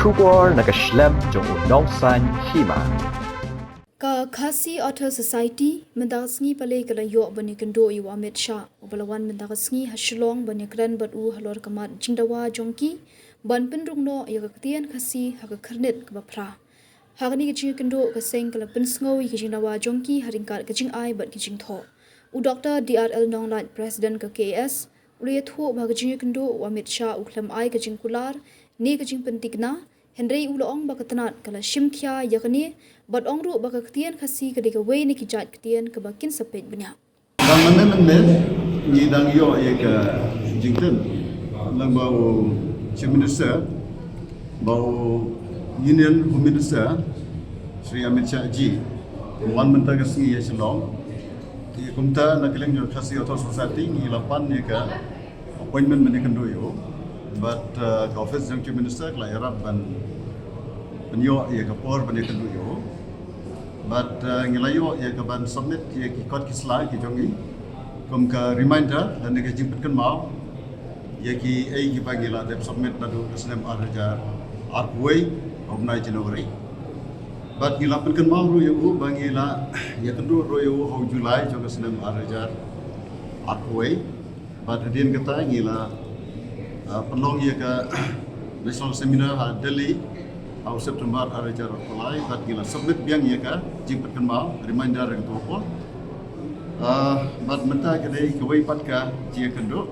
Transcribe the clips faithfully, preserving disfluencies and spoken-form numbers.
Khubor na ka shlem jong u Nongsaiñ Hima. Ka Khasi Author Society mynta ka sngi pale ka la ïoh ban ïakynduh ïa u Amit Shah, uba la wan mynta ka sngi ha Shillong ban ïakren bad u halor ka mat jingdawa jong ki ban pynrung noh ïa ka ktien Khasi ha ka khyrnit kaba phra. Ha kane ka jingïakynduh, ka seng ka la pynsngew ïa ka jingdawa jong ki ha ryngkat ka jingai bad ka jingthoh. U Doktor D R L Nonglait, President ka K A S, u la ïathuh ba ha ka jingïakynduh u Amit Shah u khlem ai ka jingkular ne ka jingpynthikna, hynrei u la ong ba ka tnat ka la shim khia ïa kane, bad ong ruh ba ka ktien Khasi ka dei kawei na ki jait ktien kaba kin sa peit bniah. Dang mynne mynne ngi dang ïoh ïa ka jingtip lyngba u Chief Minister, ba u Union Home Minister Shri Amit Shah ji wan mynta ka sngi ïa Shillong. Te kumta na ka liang jong Khasi Author Society ngi la pan ïa ka appointment ban ïakynduh ïa u. Bad, uh, ka office jong Chief Minister ka la ïarap ban, ban ïoh ïa ka por ban ïakynduh ïa u. Bad, uh, ngi la ïoh ïa ka ban submit ïa ki kot ki sla ki jong ngi kum ka reminder lane ka jingpynkynmaw ïa kiei kiba ngi la dep submit naduh ka snem ar hajar arphew wei ha u bnai January. Bad ngi la pynkynmaw ruh ïa u ba ngi la ïakynduh ruh ïa u ha u July jong ka snem ar hajar arphew wei. Bad hadien kata ngi la, ah, pynlong ïa ka national seminar ha Delhi ha u September ar hajar arphew lai, bad ngi la submit biang ïa ka jingpynkynmaw, reminder, ïa ka por. Ah, bad mynta ka dei kawei pat ka jingïakynduh.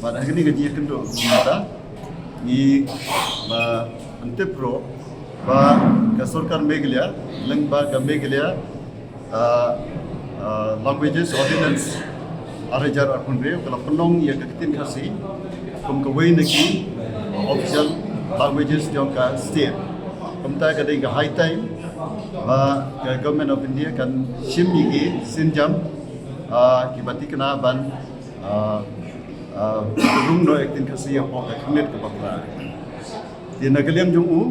Bad ha kane ka jingïakynduh mynta ngi la pyntip ruh ba ka sorkar Meghalaya lyngba ka Meghalaya ah, ah, Languages Ordinance ar hajar arphew hynriew ka la pynlong ïa ka ktien Khasi kum kawei na ki official languages jong ka state. Kumta ka dei ka high time ba ka Government of India kan shim ïa ki sienjam, ah, kiba thikna ban, ah, ah, rung noh ïa ka ktien Khasi hapoh ka khyrnit kaba phra. Te na ka liang jong u,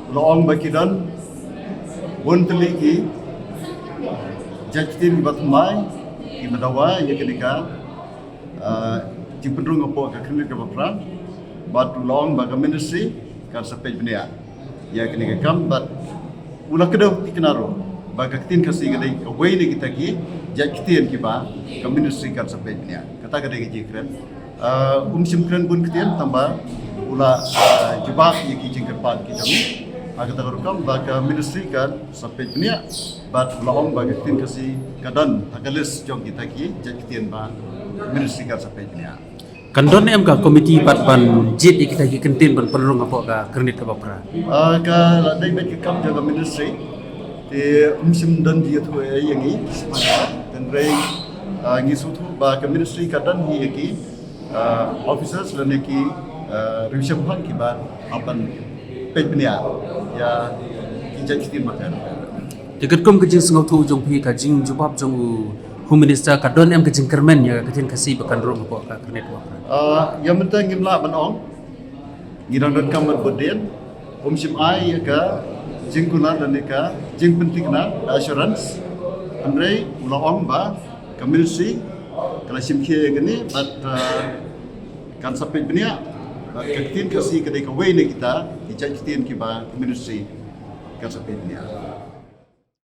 u la ong ba ki don bun tylli ki jait ktien kiba thymmai kiba dawa ïa kane ka, ah, jingpynrung hapoh ka khyrnit kaba phra. Bad u la ong ba ka ministry kan sa peit bniah ïa kane ka kam, bad u la kdew thikna ruh ba ka ktien Khasi ka dei kawei na kita ki jait ktien kiba ka ministry kan sa peit bniah. Kata ka dei ka jingkren. Ah, um shym kren bun ktien tangba u la, ah, jubab ïa ki jingkyrpad ki jong ngi. Ha kata ka rukom ba ka ministry kan sa peit bniah, bad u la ong ba ka ktien Khasi ka don ha ka list jong kita ki jait ktien ba ministry kan sa peit bniah. Kan don em ka komiti pat ban jied ïa kita ki kyntien ban pynrung hapoh ka khyrnit kaba phra? Ah, ka la dei beit ka kam jong ka ministry. Te um shym don jingïathuh ïa ngi. Hynrei, ah, ngi sngewthuh ba ka ministry ka don hi ïa ki, ah, officers lane ki, ah, riewshemphang kiba hap ban peit bniah ïa ki jait ktien marjan. Te katkum ka jingsngewthuh jong phi, ka jingjubab jong u Home Minister, ka don em ka jingkyrmen ïa ka ktien Khasi ba kan rung hapoh ka khyrnit kaba phra? Ah, ïa mynta ngim lah ban ong. Ngi dang donkam bad bud dien. Um shym ai ïa ka jingkular lane ka jingpynthikna, assurance. Hynrei u la ong ba ka ministry ka la shim khia ïa kane bad, ah, kan sa peit bniah. Bad ka ktien Khasi ka dei kawei na kita ki jait ktien kiba ka ministry kan sa peit bniah.